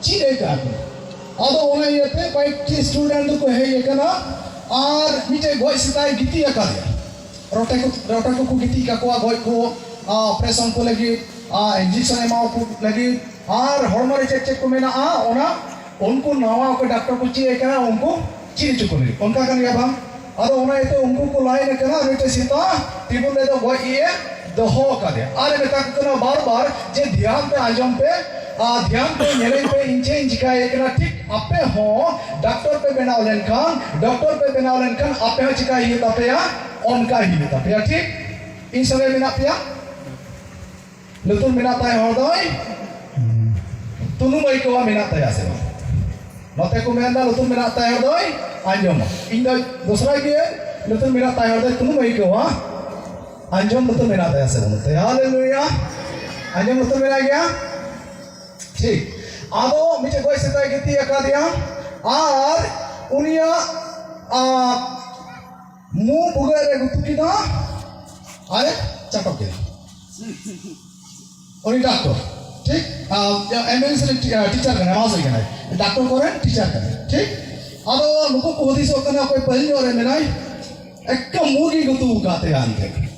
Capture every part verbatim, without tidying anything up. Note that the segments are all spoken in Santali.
ᱪᱮᱫ ᱮ ᱠᱟᱱ᱾ ᱟᱫᱚ ᱚᱱᱟ ᱤᱭᱟᱹᱛᱮ ᱠᱚᱭᱮᱠᱴᱤ ᱥᱴᱩᱰᱮᱱᱴ ᱫᱚᱠᱚ ᱦᱮᱡ ᱟᱠᱟᱱᱟ ᱟᱨ ᱢᱤᱫᱴᱮᱡ ᱜᱚᱡ ᱥᱮᱛᱟᱭ ᱜᱤᱛᱤᱡ ᱟᱠᱟᱫᱮᱭᱟ᱾ ᱨᱚᱴᱮ ᱠᱚ, ᱨᱚᱴᱮ ᱠᱚᱠᱚ ᱜᱤᱛᱤᱡ ᱠᱟᱠᱚᱣᱟ, ᱜᱚᱡ ᱠᱚ, ᱟ, ᱚᱯᱟᱨᱮᱥᱚᱱ ᱠᱚ ᱞᱟᱹᱜᱤᱫ, ᱟ, ᱤᱧᱡᱮᱠᱥᱚᱱ ᱮᱢᱟᱣ ᱠᱚ ᱞᱟᱹᱜᱤᱫ, ᱟᱨ ᱦᱚᱲᱢᱚ ᱨᱮ ᱪᱮᱫ ᱪᱮᱫ ᱠᱚ ᱢᱮᱱᱟᱜᱼᱟ, ᱚᱱᱟ ᱩᱱᱠᱩ ᱱᱟᱣᱟ ᱚᱠᱚᱭ ᱰᱟᱠᱛᱚᱨ ᱠᱚ ᱪᱮᱫ ᱮ ᱠᱟᱱᱟ, ᱩᱱᱠᱩ ᱪᱮᱫ ᱦᱚᱪᱚ ᱠᱚ ᱞᱟᱹᱜᱤᱫ᱾ ᱚᱱᱠᱟ ᱠᱟᱱ ᱜᱮᱭᱟ ᱵᱟᱝ? ᱟᱫᱚ ᱚᱱᱟ ᱤᱭᱟᱹᱛᱮ ᱩᱱᱠᱩ ᱠᱚ ᱞᱟᱭᱤᱱ ᱟᱠᱟᱱᱟ, ᱢᱤᱫᱴᱮᱡ ᱥᱮᱛᱟ ᱴᱮᱵᱩᱞ ᱨᱮᱫᱚ ᱜᱚᱡ ᱤᱭᱟᱹ ᱫᱚᱦᱚ ᱟᱠᱟᱫᱮᱭᱟ᱾ ᱟᱨᱮ ᱢᱮᱛᱟ ᱠᱚ ᱠᱟᱱᱟ ᱵᱟᱨ ᱵᱟᱨ ᱡᱮ, "ᱫᱷᱮᱭᱟᱱ ᱛᱮ ᱟᱸᱡᱚᱢ ᱯᱮ, ᱟᱨ ᱫᱷᱮᱭᱟᱱ ᱛᱮ ᱧᱮᱞᱮᱧ ᱯᱮ, ᱤᱧ ᱪᱮᱫ ᱤᱧ ᱪᱤᱠᱟᱹᱭᱮᱫ ᱠᱟᱱᱟ, ᱴᱷᱤᱠ ᱟᱯᱮ ᱦᱚᱸ ᱰᱟᱠᱛᱚᱨ ᱯᱮ ᱵᱮᱱᱟᱣ ᱞᱮᱱᱠᱷᱟᱱ, ᱰᱟᱠᱛᱚᱨ ᱯᱮ ᱵᱮᱱᱟᱣ ᱞᱮᱱᱠᱷᱟᱱ ᱟᱯᱮ ᱦᱚᱸ ᱪᱤᱠᱟᱹᱭ ᱦᱩᱭᱩᱜ ᱛᱟᱯᱮᱭᱟ, ᱚᱱᱠᱟᱭ ᱦᱩᱭᱩᱜ ᱛᱟᱯᱮᱭᱟ, ᱴᱷᱤᱠ?" ᱤᱧ ᱥᱚᱸᱜᱮ ᱢᱮᱱᱟᱜ ᱯᱮᱭᱟ? ᱞᱩᱛᱩᱨ ᱢᱮᱱᱟᱜ ᱛᱟᱭ ᱦᱚᱲ ᱫᱚᱭ ᱛᱩᱱᱩᱢ ᱟᱹᱭᱠᱟᱹᱣᱟ, ᱢᱮᱱᱟᱜ ᱛᱟᱭᱟ ᱥᱮ ᱵᱟᱝ? ᱱᱚᱛᱮ ᱠᱚ ᱢᱮᱱᱫᱟ, ᱞᱩᱛᱩᱨ ᱢᱮᱱᱟᱜ ᱛᱟᱭ ᱦᱚᱲ ᱫᱚᱭ ᱟᱸᱡᱚᱢᱟ᱾ ᱤᱧ ᱫᱚ ᱫᱚᱥᱨᱟ ᱜᱮ, ᱞᱩᱛᱩᱨ ᱢᱮᱱᱟᱜ ᱛᱟᱭ ᱦᱚᱲ ᱫᱚᱭ ᱛᱩᱱᱩᱢ ᱟᱹᱭᱠᱟᱹᱣᱟ, ᱟᱸᱡᱚᱢ ᱞᱩᱛᱩᱨ ᱢᱮᱱᱟᱜ ᱛᱟᱭᱟ ᱥᱮ ᱵᱟᱹᱱᱩᱜ ᱛᱟᱭᱟ? ᱦᱟᱞᱮᱞᱩᱭᱟ! ᱟᱸᱡᱚᱢ ᱞᱩᱛᱩᱨ ᱢᱮᱱᱟᱜ ᱜᱮᱭᱟ? ᱴᱷᱤᱠ᱾ ᱟᱫᱚ ᱢᱤᱫᱴᱮᱡ ᱜᱚᱡ ᱥᱮᱛᱟᱭ ᱜᱤᱛᱤᱡ ᱟᱠᱟᱫᱮᱭᱟ ᱟᱨ ᱩᱱᱤᱭᱟᱜ, ᱟ, ᱢᱩ ᱵᱷᱩᱜᱟᱹᱜ ᱨᱮ ᱜᱩᱛᱩ ᱠᱮᱫᱟ ᱟᱨᱮ ᱪᱟᱴᱚᱜ ᱠᱮᱫᱟ᱾ ᱩᱱᱤ ᱰᱟᱠᱛᱚᱨ, ᱴᱷᱤᱠ? ᱟᱨ ᱮᱢ ᱮᱞ ᱥᱤ ᱨᱮᱱ ᱴᱤ-, ᱟᱨ ᱴᱤᱪᱟᱨ ᱠᱟᱱᱟᱭ, ᱢᱟᱦᱟᱥᱚᱭ ᱠᱟᱱᱟᱭ, ᱰᱟᱠᱛᱚᱨ ᱠᱚᱨᱮᱱ ᱴᱤᱪᱟᱨ ᱠᱟᱱᱟᱭ, ᱴᱷᱤᱠ? ᱟᱫᱚ ᱱᱩᱠᱩ ᱠᱚ ᱦᱩᱫᱤᱥᱚᱜ ᱠᱟᱱᱟ, ᱚᱠᱚᱭ ᱯᱟᱹᱦᱤᱞ ᱧᱚᱜ ᱨᱮ ᱢᱮᱱᱟᱭ, ᱮᱠᱫᱚᱢ ᱢᱩ ᱜᱮ ᱜᱩᱛᱩ ᱟᱠᱟᱫ ᱛᱟᱭᱟ ᱮᱱᱛᱮ᱾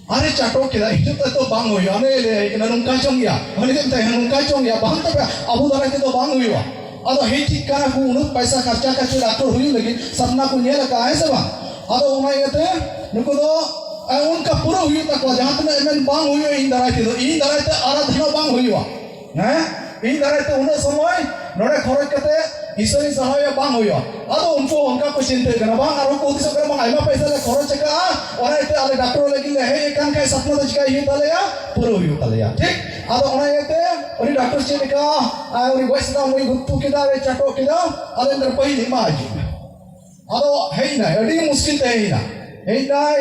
ᱟᱨᱮ ᱪᱟᱴᱚᱜ ᱠᱮᱫᱟ, ᱤᱧ ᱫᱚ ᱵᱟᱝ ᱦᱩᱭᱩᱜᱼᱟ, ᱚᱱᱮ ᱞᱟᱹᱭ ᱟᱭ ᱠᱟᱱᱟ, ᱱᱚᱝᱠᱟ ᱪᱚᱝ ᱜᱮᱭᱟ, ᱩᱱᱤ ᱫᱚ ᱢᱮᱛᱟᱭ ᱠᱟᱱᱟ, ᱱᱚᱝᱠᱟ ᱪᱚᱝ ᱜᱮᱭᱟ, ᱵᱟᱝ ᱛᱚᱵᱮ ᱟᱵᱚ ᱫᱟᱨᱟᱭ ᱛᱮᱫᱚ ᱵᱟᱝ ᱦᱩᱭᱩᱜᱼᱟ᱾ ᱟᱫᱚ ᱦᱮᱡ ᱴᱷᱤᱠ ᱠᱟᱱᱟ ᱠᱚ, ᱩᱱᱟᱹᱜ ᱯᱟᱭᱥᱟ ᱠᱷᱟᱨᱪᱟ ᱠᱟᱛᱮ ᱰᱟᱠᱛᱚᱨ ᱦᱩᱭᱩᱜ ᱞᱟᱹᱜᱤᱫ ᱥᱟᱯᱱᱟ ᱠᱚ ᱧᱮᱞ ᱟᱠᱟᱫᱼᱟ, ᱦᱮᱸ ᱥᱮ ᱵᱟᱝ? ᱟᱫᱚ ᱚᱱᱟ ᱤᱭᱟᱹᱛᱮ ᱱᱩᱠᱩ ᱫᱚ, ᱮ, ᱚᱱᱠᱟ ᱯᱩᱨᱟᱹ ᱦᱩᱭᱩᱜ ᱛᱟᱠᱚᱣᱟ, ᱡᱟᱦᱟᱸ ᱛᱤᱱᱟᱹᱜ ᱮᱢᱮᱱ ᱵᱟᱝ ᱦᱩᱭᱩᱜᱼᱟ ᱤᱧ ᱫᱟᱨᱟᱭ ᱛᱮᱫᱚ, ᱤᱧ ᱫᱟᱨᱟᱭ ᱛᱮ ᱟᱨᱟᱫᱷᱱᱟ ᱵᱟᱝ ᱦᱩᱭᱩᱜᱼᱟ, ᱦᱮᱸ? ᱤᱧ ᱫᱟᱨᱟᱭ ᱛᱮ ᱩᱱᱟᱹᱜ ᱥᱚᱢᱚᱭ ᱱᱚᱰᱮ ᱠᱷᱚᱨᱚᱪ ᱠᱟᱛᱮ ᱤᱥᱚᱨᱤᱧ ᱥᱟᱨᱦᱟᱣᱮᱭᱟ ᱵᱟᱝ ᱦᱩᱭᱩᱜᱼᱟ᱾ ᱟᱫᱚ ᱩᱱᱠᱩ ᱚᱱᱠᱟ ᱠᱚ ᱪᱤᱱᱛᱟᱹᱜ ᱠᱟᱱᱟ, ᱵᱟᱝ, ᱟᱨᱦᱚᱸ ᱠᱚ ᱦᱩᱫᱤᱥᱚᱜ ᱠᱟᱱᱟ, ᱵᱟᱝ, ᱟᱭᱢᱟ ᱯᱚᱭᱥᱟ ᱞᱮ ᱠᱷᱚᱨᱚᱪ ᱟᱠᱟᱫᱼᱟ, ᱚᱱᱟ ᱤᱭᱟᱹᱛᱮ ᱟᱞᱮ ᱰᱟᱠᱛᱚᱨ ᱞᱟᱹᱜᱤᱫ ᱞᱮ ᱦᱮᱡ ᱟᱠᱟᱱ ᱠᱷᱟᱱ ᱥᱟᱯᱱᱟ ᱫᱚ ᱪᱤᱠᱟᱹᱭ ᱦᱩᱭᱩᱜ ᱛᱟᱞᱮᱭᱟ? ᱯᱩᱨᱟᱹ ᱦᱩᱭᱩᱜ ᱛᱟᱞᱮᱭᱟ, ᱴᱷᱤᱠ? ᱟᱫᱚ ᱚᱱᱟ ᱤᱭᱟᱹᱛᱮ ᱩᱱᱤ ᱰᱟᱠᱛᱚᱨ ᱪᱮᱫ ᱞᱮᱠᱟ, ᱟᱨ ᱩᱱᱤ ᱜᱚᱡ ᱥᱮᱛᱟ ᱢᱩᱭ ᱜᱩᱛᱩ ᱠᱮᱫᱟ, ᱨᱮ ᱪᱟᱴᱚᱜ ᱠᱮᱫᱟ, ᱟᱫᱚ ᱮᱱᱛᱮ ᱯᱟᱹᱦᱤᱞ ᱮᱢᱟ ᱦᱤᱡᱩᱜ ᱢᱮ᱾ ᱟᱫᱚ ᱦᱮᱡ ᱮᱱᱟᱭ, ᱟᱹᱰᱤ ᱢᱩᱥᱠᱤᱞ ᱛᱮ ᱦᱮᱡ ᱮᱱᱟ᱾ ᱦᱮᱡ ᱮᱱᱟᱭ,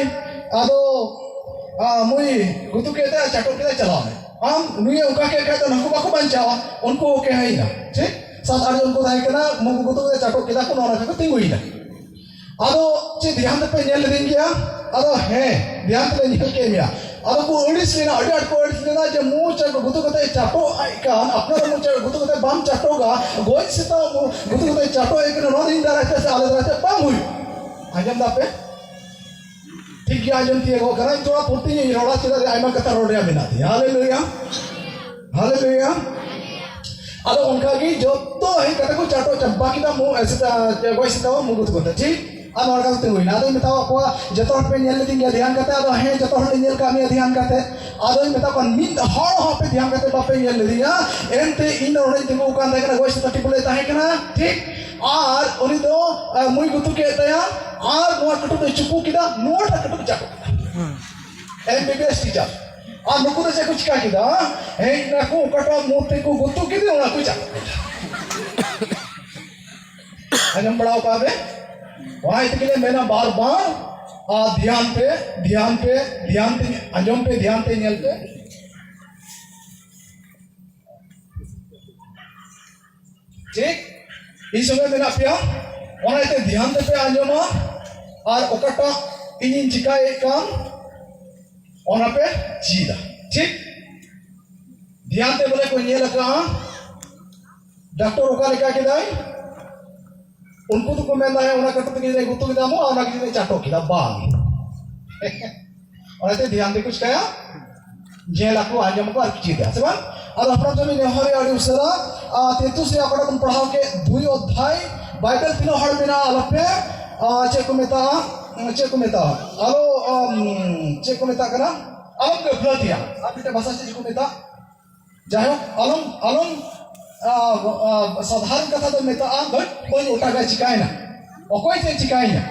ᱟᱫᱚ, ᱟ, ᱢᱩᱭ ᱜᱩᱛᱩ ᱠᱮᱫ ᱛᱟᱭᱟ, ᱪᱟᱴᱚᱜ ᱠᱮᱫᱟᱭ, ᱪᱟᱞᱟᱣ ᱮᱱᱟᱭ᱾ ᱟᱢ ᱱᱩᱭᱮ ᱚᱱᱠᱟ ᱠᱮᱫ ᱠᱷᱟᱡ ᱫᱚ ᱱᱩᱠᱩ ᱵᱟᱠᱚ ᱵᱟᱧᱪᱟᱣᱟ, ᱩᱱᱠᱩ ᱦᱚᱸᱠᱚ ᱦᱮᱡ ᱮᱱᱟ᱾ ᱴᱷᱤᱠ? ᱥᱟᱛ ᱟᱴ ᱡᱚᱱ ᱠᱚ ᱛᱟᱦᱮᱸ ᱠᱟᱱᱟ, ᱢᱩ ᱠᱚ ᱜᱩᱛᱩ ᱠᱮᱫᱟ, ᱪᱟᱴᱚᱜ ᱠᱮᱫᱟ ᱠᱚ, ᱱᱚᱣᱟ ᱞᱮᱠᱟ ᱠᱚ ᱛᱤᱸᱜᱩᱭᱮᱱᱟ᱾ ᱟᱫᱚ ᱪᱮᱫ ᱫᱷᱮᱭᱟᱱ ᱛᱮᱯᱮ ᱧᱮᱞ ᱞᱤᱫᱤᱧ ᱜᱮᱭᱟ? ᱟᱫᱚ ᱦᱮᱸ, ᱫᱷᱮᱭᱟᱱ ᱛᱮᱞᱮ ᱧᱮᱞ ᱠᱮᱫ ᱢᱮᱭᱟ᱾ ᱟᱫᱚ ᱠᱚ ᱟᱹᱲᱤᱥ ᱞᱮᱱᱟ, ᱟᱹᱰᱤ ᱟᱸᱴ ᱠᱚ ᱟᱹᱲᱤᱥ ᱞᱮᱱᱟ ᱡᱮ ᱢᱩ ᱪᱟᱴ ᱜᱩᱛᱩ ᱠᱟᱛᱮ ᱪᱟᱴᱚᱜ ᱟᱭ ᱠᱟᱱ, ᱟᱯᱱᱟᱨ ᱢᱩ ᱪᱟᱴ ᱜᱩᱛᱩ ᱠᱟᱛᱮ ᱵᱟᱢ ᱪᱟᱴᱚᱜᱟ, ᱜᱚᱡ ᱥᱮᱛᱟ ᱢᱩ ᱜᱩᱛᱩ ᱠᱟᱛᱮ ᱪᱟᱴᱚᱜ ᱟᱭ ᱠᱟᱱᱟ, ᱱᱚᱣᱟ ᱫᱚ ᱤᱧ ᱫᱟᱨᱟᱭ ᱛᱮ ᱥᱮ ᱟᱞᱮ ᱫᱟᱨᱟᱭ ᱛᱮ ᱵᱟᱝ ᱦᱩᱭᱩᱜ᱾ ᱟᱸᱡᱚᱢ ᱫᱟᱯᱮ? ᱴᱷᱤᱠ ᱜᱮ ᱟᱸᱡᱚᱢ ᱛᱤᱭᱳᱜᱚᱜ ᱠᱟᱱᱟ᱾ ᱤᱧ ᱛᱷᱚᱲᱟ ᱯᱷᱩᱨᱛᱤ ᱧᱚᱜ ᱤᱧ ᱨᱚᱲᱟ, ᱪᱮᱫᱟᱜ ᱡᱮ ᱟᱭᱢᱟ ᱠᱟᱛᱷᱟ ᱨᱚᱲ ᱨᱮᱭᱟᱜ ᱢᱮᱱᱟᱜ ᱛᱤᱧᱟ᱾ ᱦᱟᱞᱮᱞᱩᱭᱟ, ᱦᱟᱞᱮᱞᱩᱭᱟ᱾ ᱟᱫᱚ ᱚᱱᱠᱟ ᱜᱮ ᱡᱚᱛᱚ ᱦᱮᱡ ᱠᱟᱛᱮ ᱠᱚ ᱪᱟᱴᱚ ᱪᱟᱵᱟ ᱠᱮᱫᱟ ᱢᱩ, ᱮ, ᱥᱮᱛᱟ, ᱜᱚᱡ ᱥᱮᱛᱟ ᱢᱩ ᱜᱩᱛᱩ ᱠᱟᱛᱮ, ᱴᱷᱤᱠ? ᱟᱨ ᱱᱚᱣᱟ ᱞᱮᱠᱟ ᱠᱟᱛᱮ ᱦᱩᱭᱱᱟ᱾ ᱟᱫᱚᱧ ᱢᱮᱛᱟᱣᱟᱫ ᱠᱚᱣᱟ, ᱡᱚᱛᱚ ᱦᱚᱲ ᱯᱮ ᱧᱮᱞ ᱞᱤᱫᱤᱧ ᱜᱮᱭᱟ ᱫᱷᱮᱭᱟᱱ ᱠᱟᱛᱮ, ᱟᱫᱚ ᱦᱮᱸ, ᱡᱚᱛᱚ ᱦᱚᱲ ᱞᱮ ᱧᱮᱞ ᱠᱟᱜ ᱢᱮᱭᱟ ᱫᱷᱮᱭᱟᱱ ᱠᱟᱛᱮ᱾ ᱟᱫᱚᱧ ᱢᱮᱛᱟ ᱠᱚᱣᱟ, ᱢᱤᱫ ᱦᱚᱲ ᱦᱚᱸ ᱟᱯᱮ ᱫᱷᱮᱭᱟᱱ ᱠᱟᱛᱮ ᱵᱟᱯᱮ ᱧᱮᱞ ᱞᱤᱫᱤᱧᱟ᱾ ᱮᱱᱛᱮ ᱤᱧ ᱫᱚ ᱚᱸᱰᱮᱧ ᱛᱤᱸᱜᱩ ᱟᱠᱟᱱ ᱛᱟᱦᱮᱸ ᱠᱟᱱᱟ, ᱜᱚᱡ ᱥᱮᱛᱟ ᱴᱤᱯᱩᱞᱮ ᱛᱟᱦᱮᱸ ᱠᱟᱱᱟ, ᱴᱷᱤᱠ? ᱟᱨ ᱩᱱᱤ ᱫᱚ, ᱮ, ᱢᱩᱭ ᱜᱩᱛᱩ ᱠᱮᱫ ᱛᱟᱭᱟ, ᱟᱨ ᱱᱚᱣᱟ ᱠᱟᱹᱴᱩᱵ ᱫᱚᱭ ᱪᱩᱯᱩ ᱠᱮᱫᱟ, ᱱᱚᱣᱟᱴᱟᱜ ᱠᱟᱹᱴᱩᱵ ᱪᱟᱯᱚ ᱠᱮᱫᱟ᱾ M B B S teacher. ᱟᱨ ᱱᱩᱠᱩ ᱫᱚ ᱪᱮᱫ ᱠᱚ ᱪᱤᱠᱟ ᱠᱮᱫᱟ? ᱦᱮᱡ ᱱᱟᱠᱚ, ᱚᱠᱟᱴᱟᱜ ᱢᱩ ᱛᱮᱠᱚ ᱜᱩᱛᱩ ᱠᱮᱫᱟ, ᱚᱱᱟ ᱠᱚ ᱪᱟᱯᱚ ᱠᱮᱫᱟ᱾ ᱟᱸᱡᱚᱢ ᱵᱟᱲᱟ ᱟᱠᱟᱫ ᱯᱮ? ᱚᱱᱟ ᱤᱭᱟᱹ ᱛᱮᱜᱮ ᱞᱮ ᱢᱮᱱᱟ ᱵᱟᱨ ᱵᱟᱨ, ᱟᱨ ᱫᱷᱮᱭᱟᱱ ᱯᱮ, ᱫᱷᱮᱭᱟᱱ ᱯᱮ, ᱫᱷᱮᱭᱟᱱ ᱛᱮ ᱟᱸᱡᱚᱢ ᱯᱮ, ᱫᱷᱮᱭᱟᱱ ᱛᱮ ᱧᱮᱞ ᱯᱮ᱾ ᱴᱷᱤᱠ? ᱤᱧ ᱥᱚᱸᱜᱮ ᱢᱮᱱᱟᱜ ᱯᱮᱭᱟ, ᱚᱱᱟ ᱤᱭᱟᱹᱛᱮ ᱫᱷᱮᱭᱟᱱ ᱛᱮᱯᱮ ᱟᱸᱡᱚᱢᱟ, ᱟᱨ ᱚᱠᱟᱴᱟᱜ ᱤᱧᱤᱧ ᱪᱤᱠᱟᱹᱭᱮᱫ ᱠᱟᱱ, ᱚᱱᱟ ᱯᱮ ᱪᱮᱫᱟ᱾ ᱴᱷᱤᱠ? ᱫᱷᱮᱭᱟᱱ ᱛᱮ ᱵᱚᱞᱮ ᱠᱚ ᱧᱮᱞ ᱟᱠᱟᱫᱼᱟ, ᱰᱟᱠᱛᱚᱨ ᱚᱠᱟ ᱞᱮᱠᱟ ᱠᱮᱫᱟᱭ, ᱩᱱᱠᱩ ᱫᱚᱠᱚ ᱢᱮᱱᱫᱟ, "ᱦᱮᱸ, ᱚᱱᱟ ᱠᱟᱹᱴᱩᱵ ᱛᱮᱜᱮ ᱡᱟᱹᱱᱤᱡ ᱜᱩᱛᱩ ᱠᱮᱫᱟ ᱢᱩ, ᱟᱨ ᱚᱱᱟ ᱜᱮ ᱡᱟᱹᱱᱤᱡ ᱪᱟᱴᱚ ᱠᱮᱫᱟ", ᱵᱟᱝ᱾ ᱚᱱᱟᱛᱮ ᱫᱷᱮᱭᱟᱱ ᱛᱮᱠᱚ ᱪᱤᱠᱟᱹᱭᱟ, ᱧᱮᱞ ᱟᱠᱚ, ᱟᱸᱡᱚᱢ ᱟᱠᱚ ᱟᱨ ᱠᱚ ᱪᱮᱫᱟ, ᱥᱮ ᱵᱟᱝ? ᱟᱫᱚ ᱦᱟᱯᱲᱟᱢ ᱴᱷᱮᱱ ᱤᱧ ᱱᱮᱦᱚᱨᱮᱜᱼᱟ ᱟᱹᱰᱤ ᱩᱥᱟᱹᱨᱟ, ᱟᱨ ᱛᱤᱛᱩᱥ ᱨᱮᱭᱟᱜ ᱚᱠᱟᱴᱟᱜ ᱵᱚᱱ ᱯᱟᱲᱦᱟᱣ ᱠᱮᱫ, ᱫᱩᱭ ᱚᱫᱷᱭᱟᱭ, ᱵᱟᱭᱵᱮᱞ ᱛᱤᱱᱟᱹᱜ ᱦᱚᱲ ᱢᱮᱱᱟᱜᱼᱟ, ᱟᱞᱚᱯᱮ, ᱟᱨ ᱪᱮᱫ ᱠᱚ ᱢᱮᱛᱟᱜᱼᱟ, ᱪᱮᱫ ᱠᱚ ᱢᱮᱛᱟᱜᱼᱟ, ᱟᱞᱚ, ᱟᱢ, ᱪᱮᱫ ᱠᱚ ᱢᱮᱛᱟᱜ ᱠᱟᱱᱟ, ᱟᱞᱚᱢ ᱜᱟᱹᱯᱷᱞᱟᱹᱛᱤᱭᱟ᱾ ᱟᱨ ᱢᱤᱫᱴᱮᱱ ᱵᱷᱟᱥᱟ ᱪᱮᱫ ᱠᱚ ᱢᱮᱛᱟᱜᱼᱟ? ᱡᱟᱭᱦᱳᱠ, ᱟᱞᱚᱢ, ᱟᱞᱚᱢ, ᱟ, ᱟ, ᱥᱟᱫᱷᱟᱨᱚᱱ ᱠᱟᱛᱷᱟ ᱫᱚ ᱢᱮᱛᱟᱜᱼᱟ, ᱵᱟᱹᱧ, ᱵᱟᱹᱧ ᱚᱴᱟᱜᱟ, ᱪᱤᱠᱟᱭᱮᱱᱟ? ᱚᱠᱚᱭ ᱪᱮᱫ ᱪᱤᱠᱟᱭᱮᱱᱟ?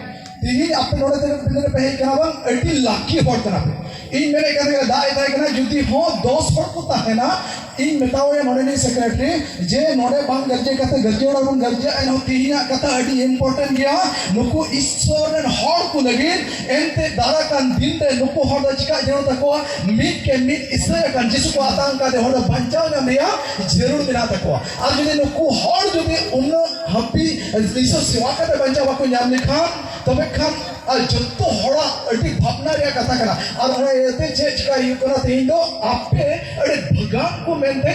ᱛᱮᱦᱮᱧ ᱟᱯᱮ ᱱᱚᱰᱮ ᱛᱤᱱᱟᱹᱜ, ᱛᱤᱱᱟᱹᱜ ᱯᱮ ᱦᱮᱡ ᱠᱟᱱᱟ ᱵᱟᱝ, ᱟᱹᱰᱤ ᱞᱟᱹᱠᱤ ᱦᱚᱲ ᱠᱟᱱᱟ ᱯᱮ᱾ ᱤᱧ ᱢᱮᱱᱮᱫ ᱠᱟᱱ ᱛᱟᱦᱮᱸ, ᱫᱟᱜ ᱮ ᱛᱟᱦᱮᱸ ᱠᱟᱱᱟ, ᱡᱩᱫᱤ ᱦᱚᱸ ᱫᱚᱥ ᱦᱚᱲ ᱠᱚ ᱛᱟᱦᱮᱱᱟ, ᱤᱧ ᱢᱮᱛᱟᱣᱟᱭᱟ ᱱᱚᱰᱮᱱᱤᱡ ᱥᱮᱠᱨᱮᱴᱟᱨᱤ ᱡᱮ ᱱᱚᱰᱮ ᱵᱟᱝ ᱜᱟᱨᱡᱮ ᱠᱟᱛᱮ ᱜᱟᱨᱡᱮ ᱚᱲᱟᱜ ᱵᱚᱱ ᱜᱟᱨᱡᱮᱜᱼᱟ, ᱮᱱᱦᱚᱸ ᱛᱮᱦᱮᱧᱟᱜ ᱠᱟᱛᱷᱟ ᱟᱹᱰᱤ ᱤᱢᱯᱚᱨᱴᱮᱱᱴ ᱜᱮᱭᱟ᱾ ᱱᱩᱠᱩ ᱤᱥᱥᱚᱨ ᱨᱮᱱ ᱦᱚᱲ ᱠᱚ ᱞᱟᱹᱜᱤᱫ ᱮᱱᱛᱮ ᱫᱟᱨᱟ ᱠᱟᱱ ᱫᱤᱱ ᱨᱮ ᱱᱩᱠᱩ ᱦᱚᱲ ᱫᱚ ᱪᱤᱠᱟ ᱡᱟᱹᱨᱩᱲ ᱛᱟᱠᱚᱣᱟ? ᱢᱤᱫ ᱠᱮ ᱢᱤᱫ ᱤᱥᱨᱟᱭᱮᱞ ᱠᱟᱱ ᱡᱤᱥᱩ ᱠᱚ ᱟᱛᱟᱝ ᱠᱟᱛᱮ ᱦᱚᱲ ᱫᱚ ᱵᱟᱧᱪᱟᱣ ᱧᱟᱢ ᱨᱮᱭᱟᱜ ᱡᱟᱹᱨᱩᱲ ᱢᱮᱱᱟᱜ ᱛᱟᱠᱚᱣᱟ᱾ ᱟᱨ ᱡᱩᱫᱤ ᱱᱩᱠᱩ ᱦᱚᱲ ᱡᱩᱫᱤ ᱩᱱᱟᱹᱜ ᱦᱟᱹᱯᱤ ᱤᱥᱚᱨ ᱥᱮᱵᱟ ᱠᱟᱛᱮ ᱵᱟᱧᱪᱟᱣ ᱵᱟᱠᱚ ᱧᱟᱢ ᱞᱮᱠᱷᱟᱱ, ᱛᱚᱵᱮ ᱠᱷᱟᱱ ᱟᱨ ᱡᱚᱛᱚ ᱦᱚᱲᱟᱜ ᱟᱹᱰᱤ ᱵᱷᱟᱵᱽᱱᱟ ᱨᱮᱭᱟᱜ ᱠᱟᱛᱷᱟ ᱠᱟᱱᱟ᱾ ᱟᱨ ᱚᱱᱟ ᱤᱭᱟᱹᱛᱮ ᱪᱮᱫ ᱪᱤᱠᱟᱹ ᱦᱩᱭᱩᱜ ᱠᱟᱱᱟ, ᱛᱮᱦᱮᱧ ᱫᱚ ᱟᱯᱮ ᱟᱹᱰᱤ ᱵᱷᱟᱹᱜᱟᱱ ᱠᱚ ᱢᱮᱱᱛᱮ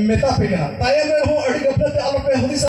ᱢᱮᱛᱟ ᱯᱮ ᱠᱟᱱᱟ᱾ ᱛᱟᱭᱚᱢ ᱨᱮᱦᱚᱸ ᱟᱹᱰᱤ ᱜᱟᱹᱯᱞᱟᱹ ᱛᱮ ᱟᱞᱚ ᱯᱮ ᱦᱩᱫᱤᱥᱟ᱾